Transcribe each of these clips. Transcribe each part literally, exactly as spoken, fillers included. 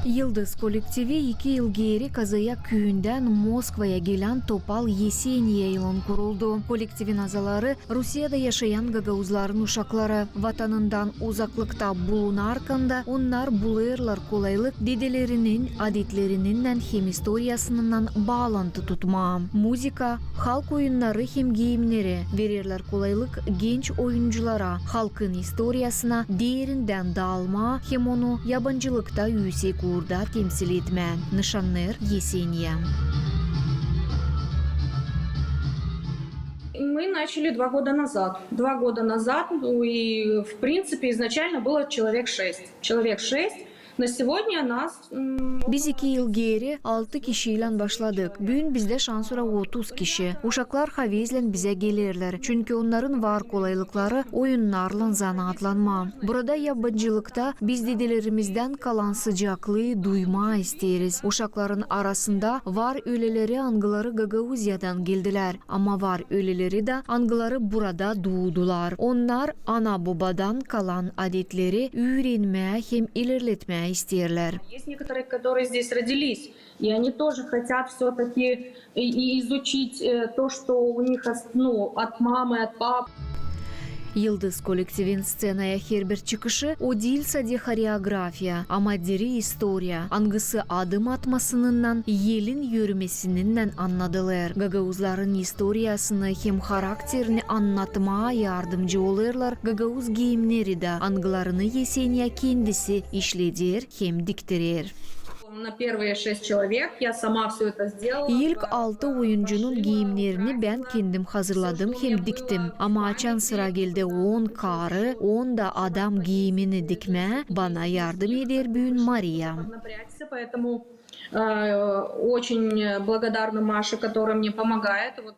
Yıldız kollektivi iki yıl geeri Kazaya küüyündän Moskvaya gelän Topal Yeseniya ile kuruldu. Kollektivin azaları Rusiyada yaşayan gagauzların uşakları. Vatanından uzaklıkta bulunarkan da onnar bulêrlar kolaylık dedelerinin adetlerininnän hem istoriyasınınnan baalantı tutmaa. Muzıka, halk oyunnarı hem giimneri vererlär kolaylık genç oyunculara halkın istoriyasına derindän daalmaa hem onu yabancılıkta üüsek uurda temsil etmää. Nışannêêr Yeseniya. Мы начали два года назад. Два года назад, ну и, в принципе, изначально было человек шесть. Человек шесть. На сегодня нас, м, Biz iki yıl geeri altı kişiylän başladık. Büün bizdä şansora otuz kişi. Uşaklar havezlän bizä gelerlär, çünkü onnarın var kolaylıkları oyunnarlan zanaatlanmaa. Burada, yabancılıkta, biz dedelerimizdän kalan sıcaklıı duymaa isteeriz. Uşakların arasında var öleleri, angıları Gagauziyadan geldilär. Ama var öleleri dä, angıları burada duudular. Onnar ana-bobadan kalan adetleri üürenmää hem ilerletmää isteerlär. Есть некоторые, которые здесь родились, и они тоже хотят всё-таки и, и изучить, э, то, что у них ос-, ну, от мамы, от папы. Yıldız kollektivin sţenaya herbir çıkışı o diil sade horeografiya, ama diri istoriya, angısı adım atmasınınnan, elin örmesininnän annadılêr. Gagauzların istoriyasını hem harakterini annatmaa yardımcı olêrlar gagauz giimneri dä, angılarını Yeseniya kendisi işleder hem diktirer. На первые шесть человек я сама всё это сделала. İlk altı oyuncunun giimnerini bän kendim hazırladım hem diktim. Ama açan sıra geldi on karı, on da adam giimini dikmää, bana yardım eder büün Mariya. Напрячься, поэтому, э, очень благодарна Маше, которая мне помогает. Вот.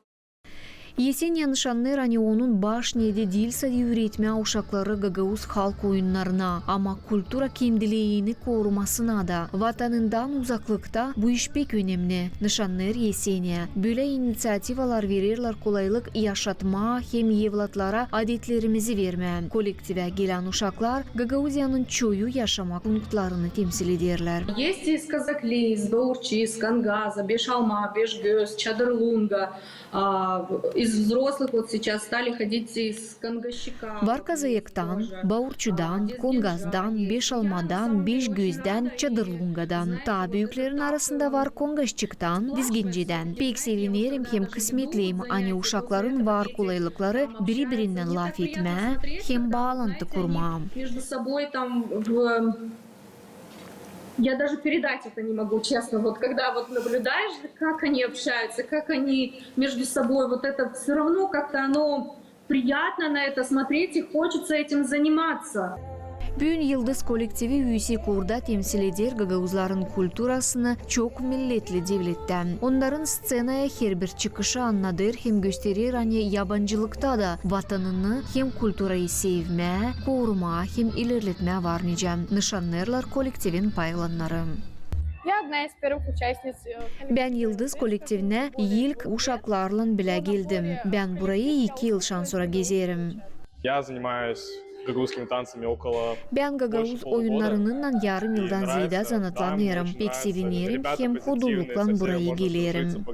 Yeseniya nışannêêr, ani onun baş needi diil sade üüretmää uşakları gagauz halk oyunnarına, ama kultura kendiliini korumasına da. Vatanından uzaklıkta bu iş pek önemni, nışannêêr Yeseniya. Bölä iniţiativalar vererlär kolaylık yaşatmaa hem evlatlara adetlerimizi vermää. Kollektivä gelän uşaklar Gagauziyanın çoyu yaşamak punktlarını temsil ederlär. Есть из Казакли, из Баурчи, из Кангаза, Бешалма, Бешгёз, Чадырлунга. А, из взрослых вот сейчас стали ходить из Кангасчика. Var Kazayaktan, Baurçudan, Kongazdan, Beşalmadan, Beşgözdän, Çadırlungadan. Taa büüklerimin arasında var Kongaşçıktan, Dizgincedän. Pek sevinerim hem kısmetliyim, ani uşakların var kolaylıkları biri-birinnän lafetmää hem baalantı kurmaa. Между собой там в Я даже передать это не могу, честно. Вот когда вот наблюдаешь, как они общаются, как они между собой, вот это всё равно как-то оно приятно на это смотреть, и хочется этим заниматься. Büün Yıldız kollektivi üüsek uurda temsil eder gagauzların kulturasını çok milletli devlettän. Onnarın sţenaya herbir çıkışı annadêr hem gösterer, ani yabancılıkta da vatanını hem kulturayı sevmää, korumaa hem ilerletmää var nicä, nışannêêrlar kollektivin paylanları. Я одна из первых участниц, э, Bän Yıldız kollektivinä ilk uşaklarlan bilä geldim. Bän burayı iki yıl şansora gezerim. Я занимаюсь гагаузскими танцами около Bän gagauz oyunnarınnan yarım yıldan zeedä zanaatlanêrım. Pek sevinerim hem hudulluklan burayı gelerim.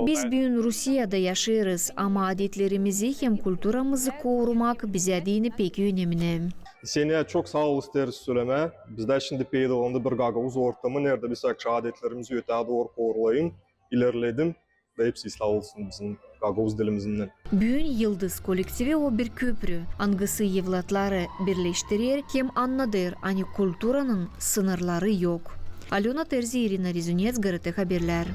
Biz büün Rusiyada yaşêêrız, ama adetlerimizi hem kulturamızı korumak bizä deyni pek önemni. Yeseniya, çok saa ol isteeriz sölemää. Bizdä şindi peydalandı bir gagauz ortamı, neredä biz adetlerimizi ötää dooru korulayın, ilerledin. Da hepsi saa olsun bizim gagauz dilimizinnän. Büün Yıldız kollektivi o bir köprü, angısı evlatları birleştirer hem annadêr, ani kulturanın sınırları yok. Alöna Terzi, İrina Rezunets, GRT Haberlär.